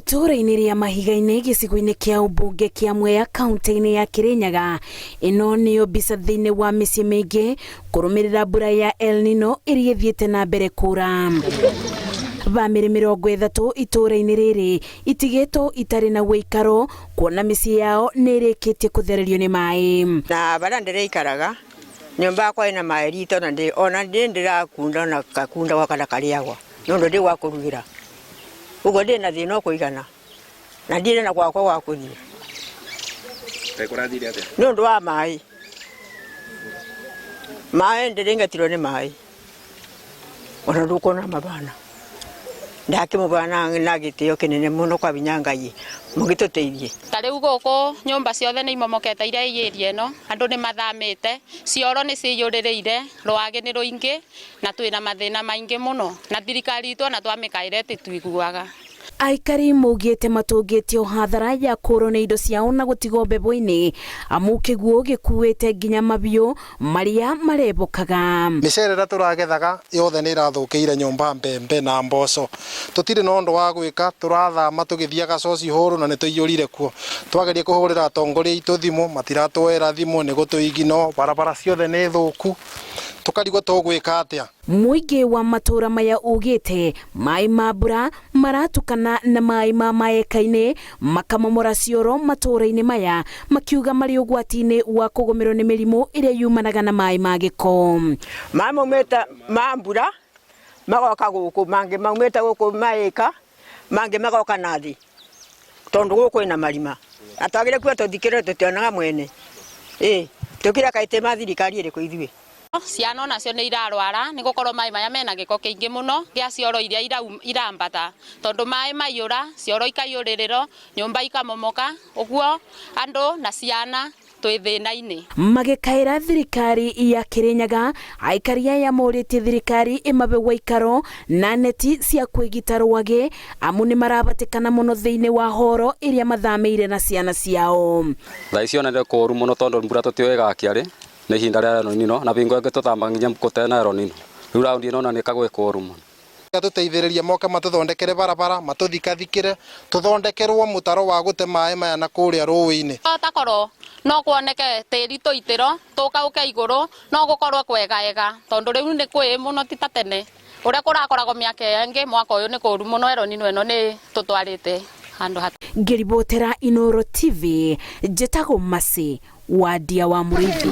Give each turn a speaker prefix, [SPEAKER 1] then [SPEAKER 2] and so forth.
[SPEAKER 1] Itũũra-inĩ rĩa Mahiga-inĩ gĩcigo-inĩ kĩa ũmbunge kĩa Mwea kaunti-inĩ ya Kirinyaga, ĩno nĩyo mbica thĩinĩ wa mĩciĩ mĩingĩ kũrũmĩrĩra mbura ya El Nino ĩrĩa ĩthiĩte na mbere kura. Bamĩrĩ 30 itũũra-inĩ rĩrĩ itigĩtwo itarĩ na ũikaro kuona mĩciĩ yao nĩ ĩrĩkĩtie kũthererio nĩ maĩ.
[SPEAKER 2] Na barĩa ndĩrĩikaraga nyũmba yakwa ĩna maĩ rito na ndĩ ona ndĩ ndĩrakunda ona gakunda gwa kana karĩagwa nĩ ũndũ ndĩ gwa kũrugĩra ũguo ndĩ na thĩna ũkũigana na ndirĩ na gwakwa gwa kũthiĩ nĩ ũndũ wa maĩ maĩ ndĩrĩngatirwo nĩ maĩ ona ndũkuona mabana ndakĩmũbana na gĩtĩo kĩnene mũno kwa binya Ngai mũgĩtũteithie.
[SPEAKER 3] Ta rĩu gũkũ nyũmba ciothe nĩ imomokete iria i area ĩno, andũ nĩ mathamĩte, cioro nĩ ciyũrĩrĩire, rwagĩ nĩ rũingĩ na twĩna mathĩna maingĩ mũno na thirikari itũ ona twamĩkaĩra ĩtituiguaga.
[SPEAKER 1] Aikari maugĩte matũngĩtio hathara ya kũrwo nĩ indo ciao na gũtigwo mbebo-inĩ amu kĩguũ gĩkuĩte nginya mabiũ marĩa marebokaga.
[SPEAKER 4] Mĩcere ĩrĩa tũragethaga yothe nĩ ĩrathũkĩire nyũmba, mbembe na mboco. Tũtirĩ na ũndũ wa gwĩka, tũrathama tũgĩthiaga Coci Hall na nĩ tũiyũrire kuo. Twageria kũhũrĩra atongoria aitũ thimũ, matiratuoera thimũ, nĩ gũtũiginwo, barabara ciothe nĩ thũku, tũkarigwo tũgwĩka atĩa.
[SPEAKER 1] Mũingĩ wa matũũra maya ugĩte maĩ ma mbura maratukana na maĩ ma maeka-inĩ makamomora cioro matũũra-inĩ maya makiuga marĩ ũgwati-inĩ wa kũgũmĩrwo nĩ mĩrimũ ĩrĩa yumanaga na maĩ ma gĩko.
[SPEAKER 2] Maĩ maumĩte ma mbura magoka gũkũ, mangĩ maumĩte gũkũ maĩka, mangĩ magoka na thĩ tondũ gũkũ kwĩna marima. Na twagĩrĩire kuga tũthikĩrĩre tũtionaga mwene. Ĩ tũkire kaĩ twĩ ma thirikari ĩrĩkũ ithuĩ?
[SPEAKER 3] Ciana onacio nĩ irarwara nĩ gũkorwo maĩ maya mena gĩko kĩingĩ mũno gĩa cioro iria irambata tondũ maĩ maiyũra cioro ikaiyũrĩrĩrwo nyũmba ikamomoka ũguo andũ na ciana twĩ thĩna-inĩ.
[SPEAKER 1] Magĩkaĩra thirikari ya Kirinyaga, aikari aya morĩtie thirikari ĩmabe waikaro na neti cia kwĩgita rwagĩ amu nĩ marabatĩkana mũno thĩinĩ wa horo ĩrĩa mathamĩire na ciana ciao.
[SPEAKER 5] Thaa ici ona nĩ kũũru mũno tondũ mbura tũtiũĩ ĩgakia rĩ, nĩ ihinda rĩa El Nino na bingo ĩngĩ tũthamaga nginya gũtena El Nino. Rĩu raundi ĩno ona nĩ kagwĩ kũũru mũno.
[SPEAKER 4] Tũteithĩrĩrie moke matũthondekere barabara, matũthikathikĩre, tũthondekerwo mũtaro wa gũte maĩ maya na kũrĩa rũĩ-inĩ.
[SPEAKER 3] Takorwo no kuoneke tĩri tũitĩro tũkauke igũrũ no gũkorwo kwegaega tondũ rĩu nĩ kwĩ mũno ti ta tene ũrĩa kũrakoragwo mĩaka ĩyo ĩngĩ mwaka ũyũ nĩ kũũru mũno El Nino ĩno nĩ tũtwarĩte handũ ha.
[SPEAKER 1] Ngĩribotera Inooro TV, njĩtagwo Mercy Wandia wa Mũrĩithi.